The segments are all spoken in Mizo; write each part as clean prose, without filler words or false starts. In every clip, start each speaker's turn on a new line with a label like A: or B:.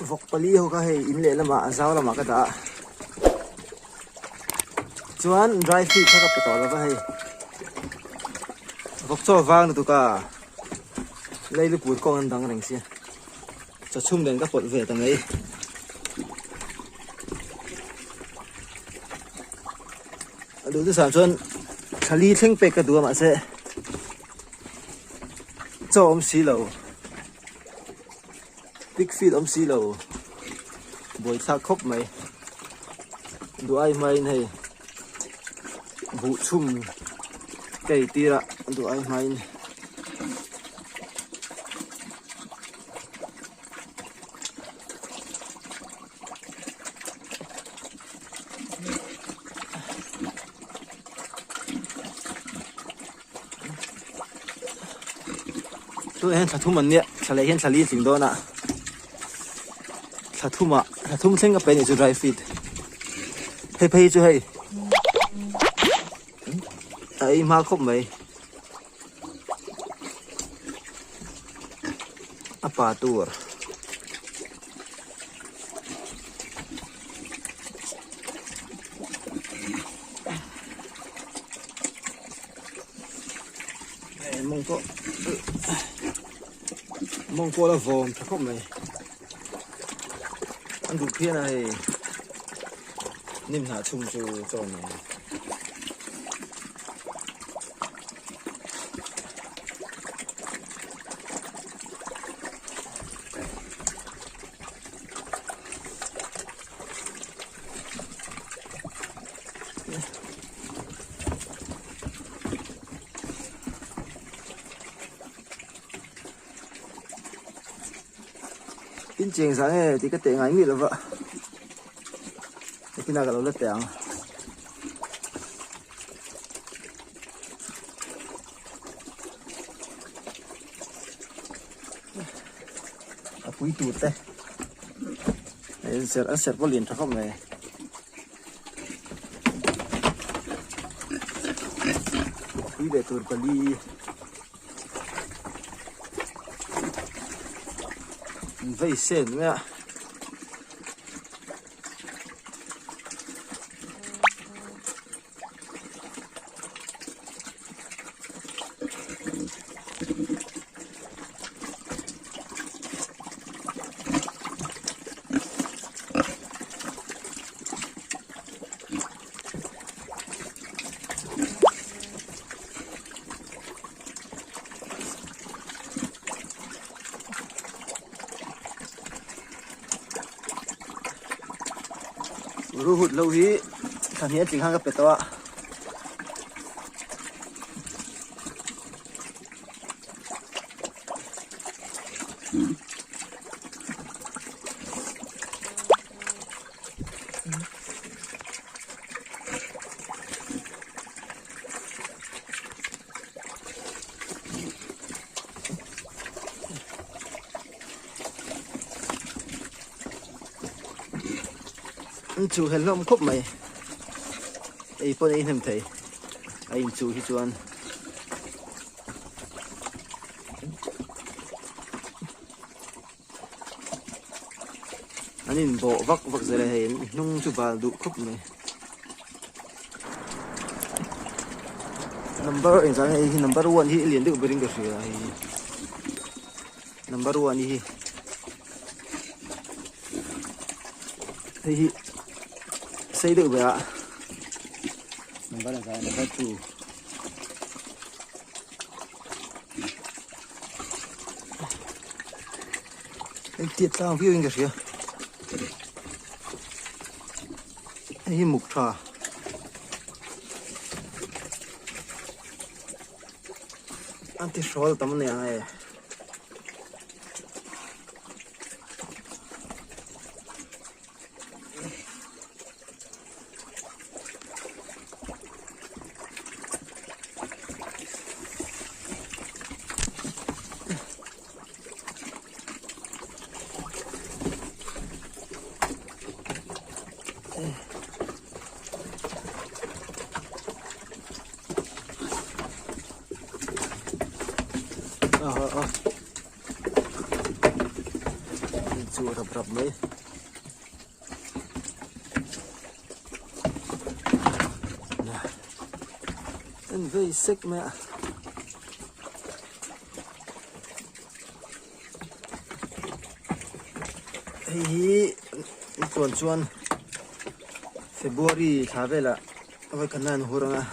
A: Vawk pali ho kha hei in leh lamah a zau lamah ka dah a chuan dry feed kha ka pe tawh lova hei vawk chaw vang lutuk a leilupui kawng an dang reng sia chaw chhum nen ka pawlh ve ta mai. A duh chu chuan thali thleng pek ka duh a mahse chaw awm si lo pig feed awm si lo buaithlak khawp mai duh ai hmain hei buh chhum ka ei tir a duh ai hmain. Tunah hian thla thum an nia thla leh hian thla li a tling dawn a thla thumah thla thum thleng ka pe anih chu dry feed hei phei hi chu hei a ei hma khawp mai. A pa tur. Mawng pawh mawng pawh la vawm tha khawp mai an duh phian a hei hnim hnah chhung chu chaw nen. Tin cheng zah nge tih ka teh ngai miah lova hetinah ka lo la teh ang. A pui tur te hei an serh an serh pawh lian tha khawp mai a pui leh tur pali an vei sen mai a. Ruhut lo hi thla hnih a tling khan ka pe tawh a. An chu hel hlawm khawp mai ei pawn ei hnem thei a in chu hi chuan an in bawh vak vak zel a hei an hnung chu bal duh khawp mai. Number engzah nge hei hi number one hi a lian deuh berin ka hria hei hi number one hi hei hi sei deuh ber a number engzah nge number two hei tiat tlang viau in ka hria. Hei hi muk tha. An ti hrawl tam a ni ang e. chuh rap rap mai. En vei sek mai a. Hei hi chuan chuan February thla velah vawikhatna an hur ang a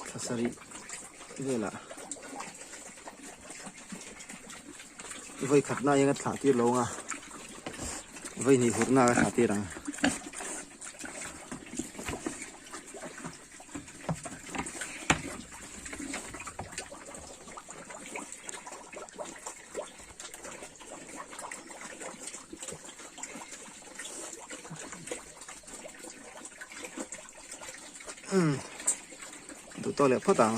A: thla sarih velah vawikhatna hian a thlah tir lo ang a vawihnih hurna a thlah tir ang. Duh tawh leh phawt ang.